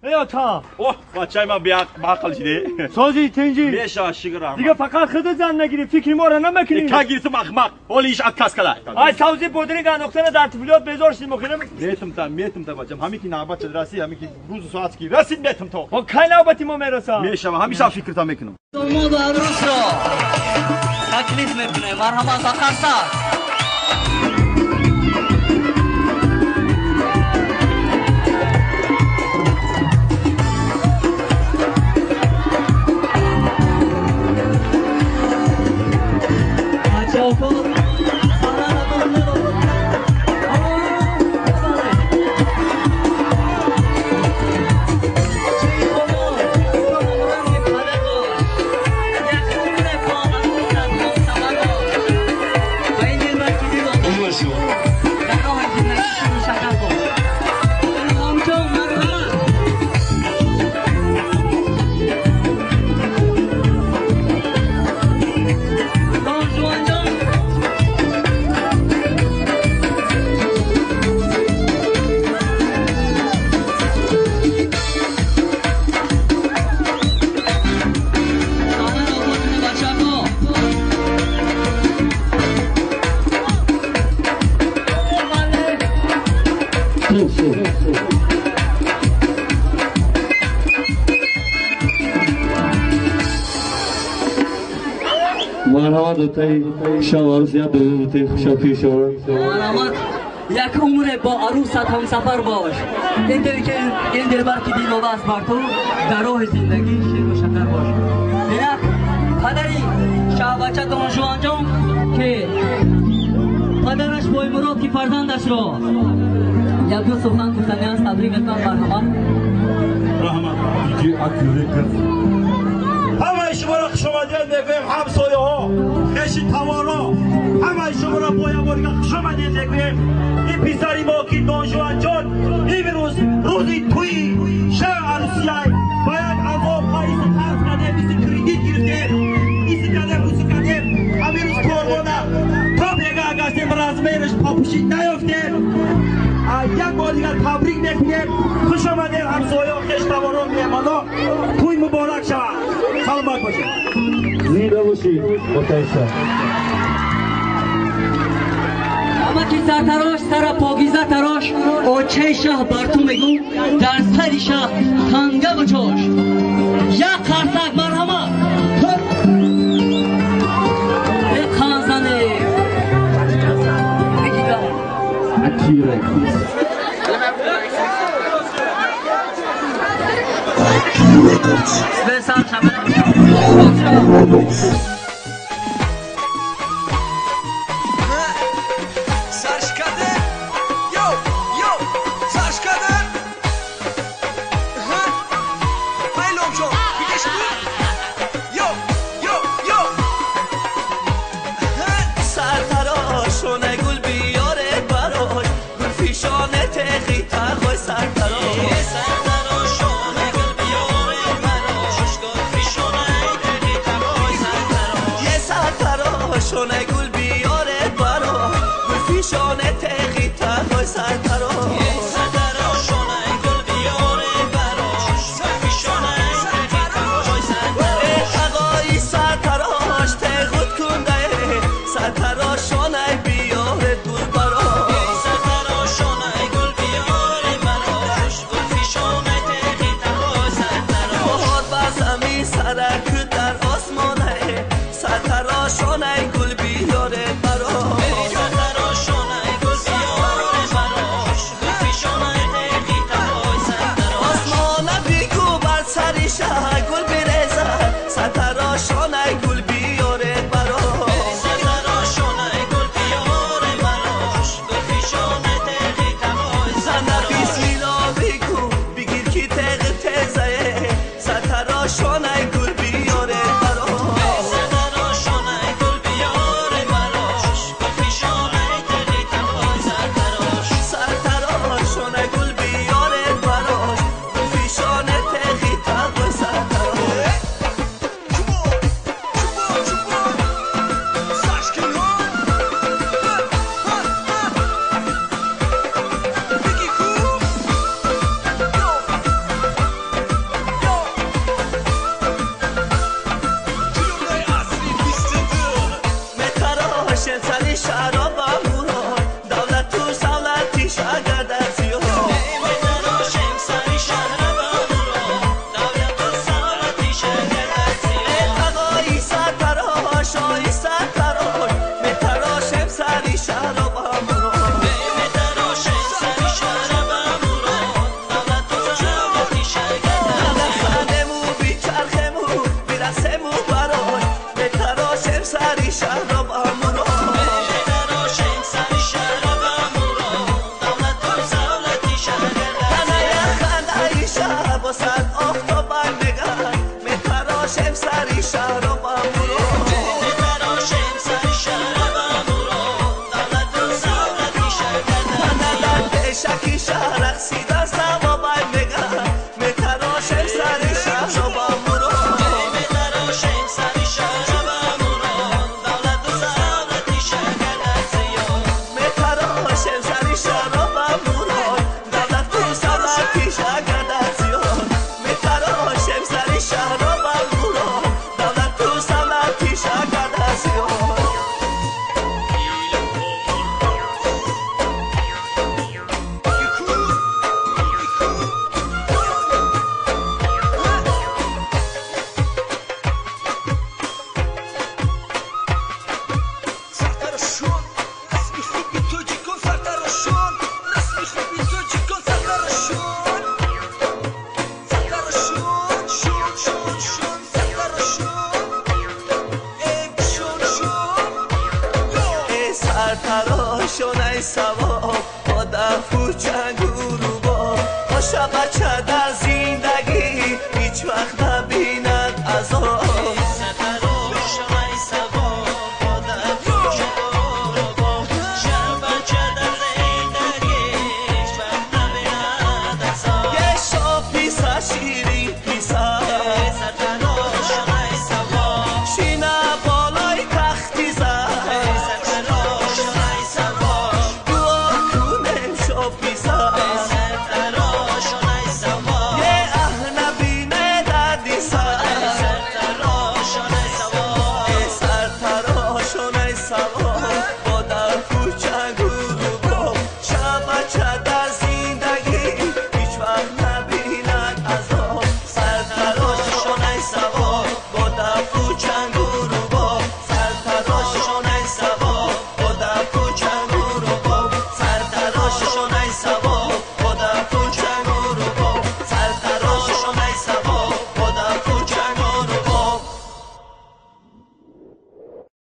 Эй ата. Оҳ, бачаи ман беақл шиде. Сози тинҷи. Мешава шукр. Дига фақат худат зан нагирӣ, фикри моро намекунӣ. Ка гирифтам ахмақ. Ҳоли иш отказ кала. Ай савзи бодринг андохтана дар тифлиёт безор шидим охирам. Метам та, метам та бачам. Ҳами ки навбат шад расид, ҳами ки рӯзу соат ки расид метам то. Ҳо кай навбати мо мерасад? Мешава, ҳамеша фикрта мекунам. Домоду арӯсро таклиф мекунем. Марҳамат ба қарсак. Марҳамат дутаи шаварус я дутаи хушофи шава. Марҳамат як умре бо арӯсат ҳамсафар бош. Ин дил ки ин дилбар ки дил аст бар ту дар роҳи зиндагӣ ширу шакар бош. Инак падари шаҳбача Донжуанҷон ки падараш Боймурод ки фарзандашро як ду сухан гуфтани аст, табрик мекунам. Марҳамат. Раҳмат. Диҷи Акюри кирд. Ҳамаи шуморо хушомадед мегӯем, ҳамсояҳо, хеши тавоно, ҳамаи шуморо бо як бор дигар хушомадед мегӯем. Ин писари мо ки Донжуанҷон имрӯз рӯзи тӯи шаҳ арӯсияй ба як азоб қаиси қарз кардем, иси кредит гирифтем, иси кардем, уси кардем, ҳамин рӯз корбона то бега гаштем, размераш попушид наёфтем. Як бор дигар табрик мекунем. Хуш омадед ҳамсояҳо, хештаворон, меҳмонон. Тӯй муборак шавад. Саломат бошед. Зинда бошед отайша. Амаки сартарош сара покиза тарош, очаи шаҳ бар ту мегӯм, дар сари шаҳ танга бучош. Як қарсак марҳамат. Э қанзане. Ай.